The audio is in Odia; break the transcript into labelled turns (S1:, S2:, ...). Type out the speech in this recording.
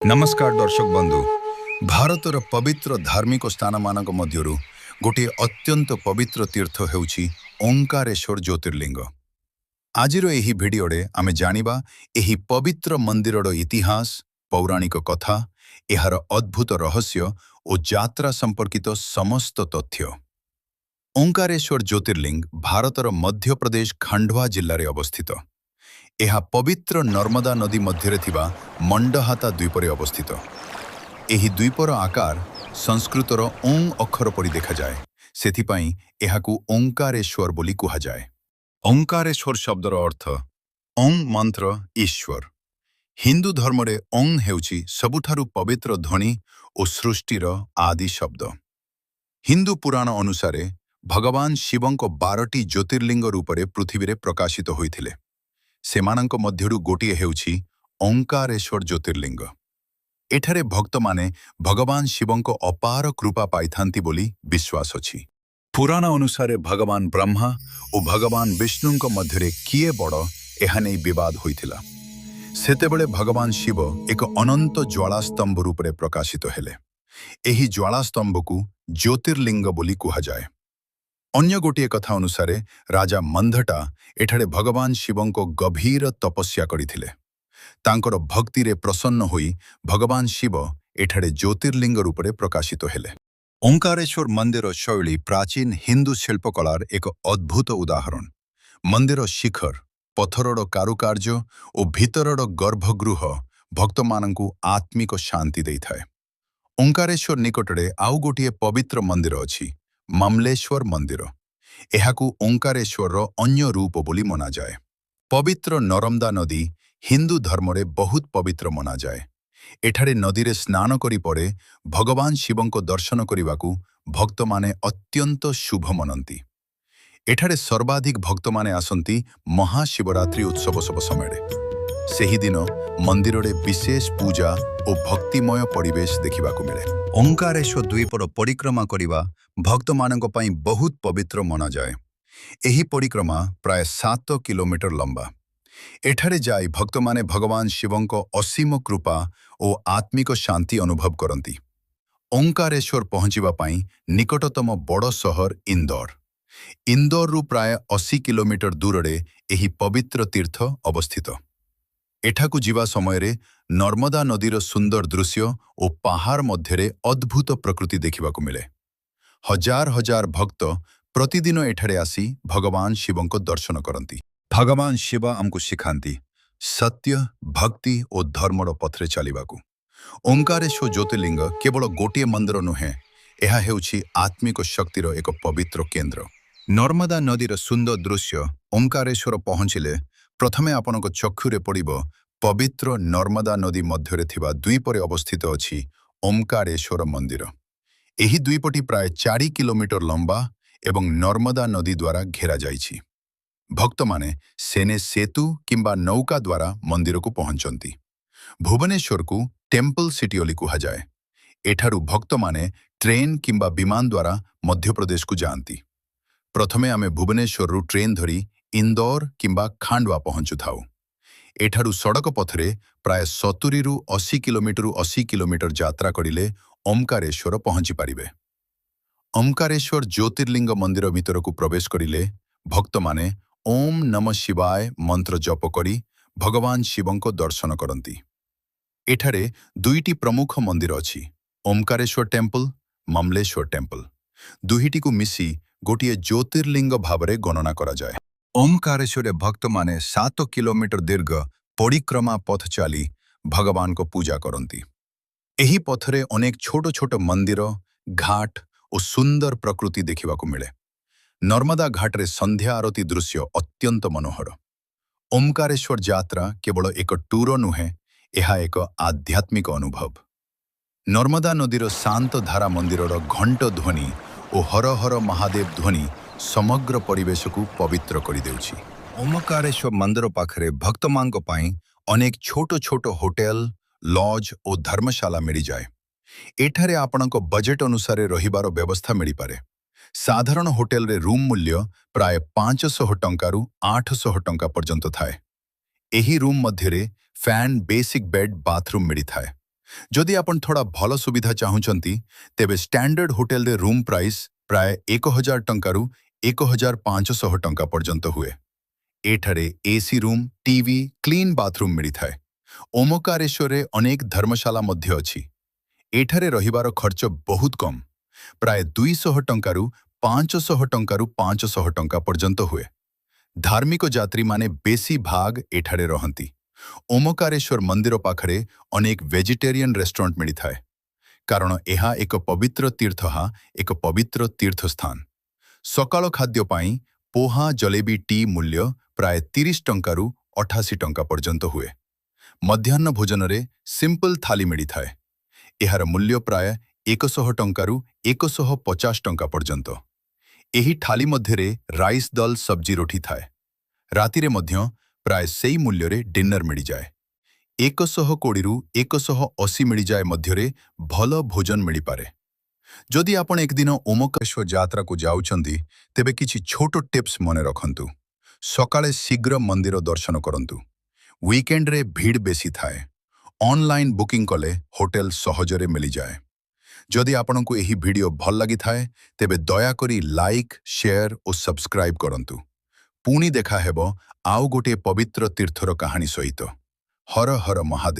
S1: ନମସ୍କାର ଦର୍ଶକ ବନ୍ଧୁ। ଭାରତର ପବିତ୍ର ଧାର୍ମିକ ସ୍ଥାନମାନଙ୍କ ମଧ୍ୟରୁ ଗୋଟିଏ ଅତ୍ୟନ୍ତ ପବିତ୍ର ତୀର୍ଥ ହେଉଛି ଓଙ୍କାରେଶ୍ୱର ଜ୍ୟୋତିର୍ଲିଙ୍ଗ। ଆଜିର ଏହି ଭିଡିଓରେ ଆମେ ଜାଣିବା ଏହି ପବିତ୍ର ମନ୍ଦିରର ଇତିହାସ, ପୌରାଣିକ କଥା, ଏହାର ଅଦ୍ଭୁତ ରହସ୍ୟ ଓ ଯାତ୍ରା ସମ୍ପର୍କିତ ସମସ୍ତ ତଥ୍ୟ। ଓଙ୍କାରେଶ୍ୱର ଜ୍ୟୋତିର୍ଲିଙ୍ଗ ଭାରତର ମଧ୍ୟପ୍ରଦେଶ ଖାଣ୍ଡୱା ଜିଲ୍ଲାରେ ଅବସ୍ଥିତ। ଏହା ପବିତ୍ର ନର୍ମଦା ନଦୀ ମଧ୍ୟରେ ଥିବା ମଣ୍ଡହାତା ଦ୍ୱୀପରେ ଅବସ୍ଥିତ। ଏହି ଦ୍ୱୀପର ଆକାର ସଂସ୍କୃତର ଓଁ ଅକ୍ଷର ପରି ଦେଖାଯାଏ। ସେଥିପାଇଁ ଏହାକୁ ଓଙ୍କାରେଶ୍ୱର ବୋଲି କୁହାଯାଏ। ଓଙ୍କାରେଶ୍ୱର ଶବ୍ଦର ଅର୍ଥ ଓଁ ମନ୍ତ୍ର ଈଶ୍ୱର। ହିନ୍ଦୁ ଧର୍ମରେ ଓଁ ହେଉଛି ସବୁଠାରୁ ପବିତ୍ର ଧ୍ୱନି ଓ ସୃଷ୍ଟିର ଆଦି ଶବ୍ଦ। ହିନ୍ଦୁ ପୁରାଣ ଅନୁସାରେ ଭଗବାନ ଶିବଙ୍କ 12ଟି ଜ୍ୟୋତିର୍ଲିଙ୍ଗ ରୂପରେ ପୃଥିବୀରେ ପ୍ରକାଶିତ ହୋଇଥିଲେ। ସେମାନଙ୍କ ମଧ୍ୟରୁ ଗୋଟିଏ ହେଉଛି ଓଙ୍କାରେଶ୍ୱର ଜ୍ୟୋତିର୍ଲିଙ୍ଗ। ଏଠାରେ ଭକ୍ତମାନେ ଭଗବାନ ଶିବଙ୍କ ଅପାର କୃପା ପାଇଥାନ୍ତି ବୋଲି ବିଶ୍ୱାସ ଅଛି। ପୁରାଣ ଅନୁସାରେ ଭଗବାନ ବ୍ରହ୍ମା ଓ ଭଗବାନ ବିଷ୍ଣୁଙ୍କ ମଧ୍ୟରେ କିଏ ବଡ଼, ଏହା ନେଇ ବିବାଦ ହୋଇଥିଲା। ସେତେବେଳେ ଭଗବାନ ଶିବ ଏକ ଅନନ୍ତ ଜ୍ୱାଳାସ୍ତମ୍ଭ ରୂପରେ ପ୍ରକାଶିତ ହେଲେ। ଏହି ଜ୍ୱାଳାସ୍ତମ୍ଭକୁ ଜ୍ୟୋତିର୍ଲିଙ୍ଗ ବୋଲି କୁହାଯାଏ। ଅନ୍ୟ ଗୋଟିଏ କଥା ଅନୁସାରେ ରାଜା ମନ୍ଧଟା ଏଠାରେ ଭଗବାନ ଶିବଙ୍କ ଗଭୀର ତପସ୍ୟା କରିଥିଲେ। ତାଙ୍କର ଭକ୍ତିରେ ପ୍ରସନ୍ନ ହୋଇ ଭଗବାନ ଶିବ ଏଠାରେ ଜ୍ୟୋତିର୍ଲିଙ୍ଗ ରୂପରେ ପ୍ରକାଶିତ ହେଲେ। ଓଙ୍କାରେଶ୍ୱର ମନ୍ଦିର ଶୈଳୀ ପ୍ରାଚୀନ ହିନ୍ଦୁ ଶିଳ୍ପକଳାର ଏକ ଅଦ୍ଭୁତ ଉଦାହରଣ। ମନ୍ଦିର ଶିଖର, ପଥରର କାରୁକାର୍ଯ୍ୟ ଓ ଭିତରର ଗର୍ଭଗୃହ ଭକ୍ତମାନଙ୍କୁ ଆତ୍ମିକ ଶାନ୍ତି ଦେଇଥାଏ। ଓଙ୍କାରେଶ୍ୱର ନିକଟରେ ଆଉ ଗୋଟିଏ ପବିତ୍ର ମନ୍ଦିର ଅଛି, ମାମଲେଶ୍ୱର ମନ୍ଦିର। ଏହାକୁ ଓଙ୍କାରେଶ୍ୱରର ଅନ୍ୟ ରୂପ ବୋଲି ମନାଯାଏ। ପବିତ୍ର ନର୍ମଦା ନଦୀ ହିନ୍ଦୁ ଧର୍ମରେ ବହୁତ ପବିତ୍ର ମନାଯାଏ। ଏଠାରେ ନଦୀରେ ସ୍ନାନ କରି ପରେ ଭଗବାନ ଶିବଙ୍କ ଦର୍ଶନ କରିବାକୁ ଭକ୍ତମାନେ ଅତ୍ୟନ୍ତ ଶୁଭ ମନନ୍ତି। ଏଠାରେ ସର୍ବାଧିକ ଭକ୍ତମାନେ ଆସନ୍ତି ମହାଶିବରାତ୍ରି ଉତ୍ସବ ସବୁ ସମୟରେ। ସେହିଦିନ ମନ୍ଦିରରେ ବିଶେଷ ପୂଜା ଓ ଭକ୍ତିମୟ ପରିବେଶ ଦେଖିବାକୁ ମିଳେ। ଓଙ୍କାରେଶ୍ୱର ଦ୍ୱୀପର ପରିକ୍ରମା କରିବା ଭକ୍ତମାନଙ୍କ ପାଇଁ ବହୁତ ପବିତ୍ର ମନାଯାଏ। ଏହି ପରିକ୍ରମା ପ୍ରାୟ 7 କିଲୋମିଟର ଲମ୍ବା। ଏଠାରେ ଯାଇ ଭକ୍ତମାନେ ଭଗବାନ ଶିବଙ୍କ ଅସୀମ କୃପା ଓ ଆତ୍ମିକ ଶାନ୍ତି ଅନୁଭବ କରନ୍ତି। ଓଙ୍କାରେଶ୍ୱର ପହଞ୍ଚିବା ପାଇଁ ନିକଟତମ ବଡ଼ ସହର ଇନ୍ଦୋର। ଇନ୍ଦୋରରୁ ପ୍ରାୟ 80 କିଲୋମିଟର ଦୂରରେ ଏହି ପବିତ୍ର ତୀର୍ଥ ଅବସ୍ଥିତ। ଏଠାକୁ ଯିବା ସମୟରେ ନର୍ମଦା ନଦୀର ସୁନ୍ଦର ଦୃଶ୍ୟ ଓ ପାହାଡ଼ ମଧ୍ୟରେ ଅଦ୍ଭୁତ ପ୍ରକୃତି ଦେଖିବାକୁ ମିଳେ। ହଜାର ହଜାର ଭକ୍ତ ପ୍ରତିଦିନ ଏଠାରେ ଆସି ଭଗବାନ ଶିବଙ୍କ ଦର୍ଶନ କରନ୍ତି। ଭଗବାନ ଶିବ ଆମକୁ ଶିଖାନ୍ତି ସତ୍ୟ, ଭକ୍ତି ଓ ଧର୍ମର ପଥରେ ଚାଲିବାକୁ। ଓଙ୍କାରେଶ୍ୱର ଜ୍ୟୋତିର୍ଲିଙ୍ଗ କେବଳ ଗୋଟିଏ ମନ୍ଦିର ନୁହେଁ, ଏହା ହେଉଛି ଆତ୍ମିକ ଶକ୍ତିର ଏକ ପବିତ୍ର କେନ୍ଦ୍ର। ନର୍ମଦା ନଦୀର ସୁନ୍ଦର ଦୃଶ୍ୟ। ଓଙ୍କାରେଶ୍ୱର ପହଞ୍ଚିଲେ ପ୍ରଥମେ ଆପଣଙ୍କ ଚକ୍ଷୁରେ ପଡ଼ିବ ପବିତ୍ର ନର୍ମଦା ନଦୀ ମଧ୍ୟରେ ଥିବା ଦ୍ୱୀପରେ ଅବସ୍ଥିତ ଅଛି ଓମ୍କାରେଶ୍ୱର ମନ୍ଦିର। ଏହି ଦ୍ୱୀପଟି ପ୍ରାୟ 4 କିଲୋମିଟର ଲମ୍ବା ଏବଂ ନର୍ମଦା ନଦୀ ଦ୍ୱାରା ଘେରାଯାଇଛି। ଭକ୍ତମାନେ ସେନେ ସେତୁ କିମ୍ବା ନୌକା ଦ୍ୱାରା ମନ୍ଦିରକୁ ପହଞ୍ଚନ୍ତି। ଭୁବନେଶ୍ୱରକୁ ଟେମ୍ପଲ ସିଟି ବୋଲି କୁହାଯାଏ। ଏଠାରୁ ଭକ୍ତମାନେ ଟ୍ରେନ୍ କିମ୍ବା ବିମାନ ଦ୍ୱାରା ମଧ୍ୟପ୍ରଦେଶକୁ ଯାଆନ୍ତି। ପ୍ରଥମେ ଆମେ ଭୁବନେଶ୍ୱରରୁ ଟ୍ରେନ୍ ଧରି ଇନ୍ଦୋର କିମ୍ବା ଖାଣ୍ଡୱା ପହଞ୍ଚୁଥାଉ। ଏଠାରୁ ସଡ଼କ ପଥରେ ପ୍ରାୟ 70ରୁ 80 କିଲୋମିଟରରୁ 80 କିଲୋମିଟର ଯାତ୍ରା କରିଲେ ଓମ୍କାରେଶ୍ୱର ପହଞ୍ଚି ପାରିବେ। ଓମ୍କାରେଶ୍ୱର ଜ୍ୟୋତିର୍ଲିଙ୍ଗ ମନ୍ଦିର ଭିତରକୁ ପ୍ରବେଶ କରିଲେ ଭକ୍ତମାନେ ଓମ୍ ନମ ଶିବାୟ ମନ୍ତ୍ର ଜପ କରି ଭଗବାନ ଶିବଙ୍କ ଦର୍ଶନ କରନ୍ତି। ଏଠାରେ ଦୁଇଟି ପ୍ରମୁଖ ମନ୍ଦିର ଅଛି, ଓମ୍କାରେଶ୍ୱର ଟେମ୍ପଲ, ମମଲେଶ୍ୱର ଟେମ୍ପଲ। ଦୁଇଟିକୁ ମିଶି ଗୋଟିଏ ଜ୍ୟୋତିର୍ଲିଙ୍ଗ ଭାବରେ ଗଣନା କରାଯାଏ। ଓମ୍କାରେଶ୍ୱରରେ ଭକ୍ତମାନେ 7 କିଲୋମିଟର ଦୀର୍ଘ ପରିକ୍ରମା ପଥ ଚାଲି ଭଗବାନଙ୍କ ପୂଜା କରନ୍ତି। ଏହି ପଥରେ ଅନେକ ଛୋଟ ଛୋଟ ମନ୍ଦିର, ଘାଟ ଓ ସୁନ୍ଦର ପ୍ରକୃତି ଦେଖିବାକୁ ମିଳେ। ନର୍ମଦା ଘାଟରେ ସନ୍ଧ୍ୟା ଆରତୀ ଦୃଶ୍ୟ ଅତ୍ୟନ୍ତ ମନୋହର। ଓମ୍କାରେଶ୍ୱର ଯାତ୍ରା କେବଳ ଏକ ଟୁର ନୁହେଁ, ଏହା ଏକ ଆଧ୍ୟାତ୍ମିକ ଅନୁଭବ। ନର୍ମଦା ନଦୀର ଶାନ୍ତ ଧାରା, ମନ୍ଦିରର ଘଣ୍ଟ ଧ୍ୱନି ଓ ହର ହର ମହାଦେବ ଧ୍ୱନି ସମଗ୍ର ପରିବେଶକୁ ପବିତ୍ର କରିଦେଉଛି। ଓମକାରେଶ୍ୱର ମନ୍ଦିର ପାଖରେ ଭକ୍ତମାନଙ୍କ ପାଇଁ ଅନେକ ଛୋଟ ଛୋଟ ହୋଟେଲ, ଲଜ୍ ଓ ଧର୍ମଶାଳା ମିଳିଯାଏ। ଏଠାରେ ଆପଣଙ୍କ ବଜେଟ୍ ଅନୁସାରେ ରହିବାର ବ୍ୟବସ୍ଥା ମିଳିପାରେ। ସାଧାରଣ ହୋଟେଲରେ ରୁମ୍ ମୂଲ୍ୟ ପ୍ରାୟ 500 ଟଙ୍କାରୁ 800 ଟଙ୍କା ପର୍ଯ୍ୟନ୍ତ ଥାଏ। ଏହି ରୁମ୍ ମଧ୍ୟରେ ଫ୍ୟାନ୍, ବେସିକ୍ ବେଡ୍, ବାଥରୁମ୍ ମିଳିଥାଏ। ଯଦି ଆପଣ ଥୋଡ଼ା ଭଲ ସୁବିଧା ଚାହୁଁଛନ୍ତି, ତେବେ ଷ୍ଟାଣ୍ଡାର୍ଡ ହୋଟେଲରେ ରୁମ୍ ପ୍ରାଇସ୍ ପ୍ରାୟ 1000 ଟଙ୍କାରୁ 1500 ଟଙ୍କା ପର୍ଯ୍ୟନ୍ତ ହୁଏ। ଏଠାରେ AC room, TV, clean bathroom ମିଳିଥାଏ। ଓମକାରେଶ୍ୱରରେ ଅନେକ ଧର୍ମଶାଳା ମଧ୍ୟ ଅଛି। ଏଠାରେ ରହିବାର ଖର୍ଚ୍ଚ ବହୁତ କମ୍, ପ୍ରାୟ 200 ଟଙ୍କାରୁ 500 ଟଙ୍କାରୁ 500 ଟଙ୍କା ପର୍ଯ୍ୟନ୍ତ ହୁଏ। ଧାର୍ମିକ ଯାତ୍ରୀମାନେ ବେଶୀ ଭାଗ ଏଠାରେ ରହନ୍ତି। ଓମକାରେଶ୍ୱର ମନ୍ଦିର ପାଖରେ ଅନେକ ଭେଜିଟେରିଆନ ରେଷ୍ଟୁରାଣ୍ଟ ମିଳିଥାଏ, କାରଣ ଏହା ଏକ ପବିତ୍ର ତୀର୍ଥ, ଏକ ପବିତ୍ର ତୀର୍ଥସ୍ଥାନ। ସକାଳ ଖାଦ୍ୟ ପାଇଁ ପୋହା, ଜଲେବି, ଟି ମୂଲ୍ୟ ପ୍ରାୟ 30 ଟଙ୍କାରୁ 88 ଟଙ୍କା ପର୍ଯ୍ୟନ୍ତ ହୁଏ। ମଧ୍ୟାହ୍ନ ଭୋଜନରେ ସିମ୍ପଲ ଥାଲି ମିଳିଥାଏ। ଏହାର ମୂଲ୍ୟ ପ୍ରାୟ 100 ଟଙ୍କାରୁ 150 ଟଙ୍କା ପର୍ଯ୍ୟନ୍ତ। ଏହି ଥାଲି ମଧ୍ୟରେ ରାଇସ୍, ଦଲ, ସବଜି, ରୋଟି ଥାଏ। ରାତିରେ ମଧ୍ୟ ପ୍ରାୟ ସେଇ ମୂଲ୍ୟରେ ଡିନର ମିଳିଯାଏ। 120ରୁ 180 ମିଳିଯାଏ ମଧ୍ୟରେ ଭଲ ଭୋଜନ ମିଳିପାରେ। ଯଦି ଆପଣ ଏକଦିନ ଓମକାରେଶ୍ୱର ଯାତ୍ରାକୁ ଯାଉଛନ୍ତି, ତେବେ କିଛି ଛୋଟ ଟିପ୍ସ ମନେ ରଖନ୍ତୁ। ସକାଳେ ଶୀଘ୍ର ମନ୍ଦିର ଦର୍ଶନ କରନ୍ତୁ। ୱିକେଣ୍ଡରେ ଭିଡ଼ ବେଶୀ ଥାଏ। ଅନଲାଇନ୍ ବୁକିଂ କଲେ ହୋଟେଲ ସହଜରେ ମିଳିଯାଏ। ଯଦି ଆପଣଙ୍କୁ ଏହି ଭିଡ଼ିଓ ଭଲ ଲାଗିଥାଏ, ତେବେ ଦୟାକରି ଲାଇକ୍, ସେୟାର ଓ ସବସ୍କ୍ରାଇବ୍ କରନ୍ତୁ। ପୁଣି ଦେଖା ହେବ ଆଉ ଗୋଟିଏ ପବିତ୍ର ତୀର୍ଥର କାହାଣୀ ସହିତ। ହର ହର ମହାଦେବ।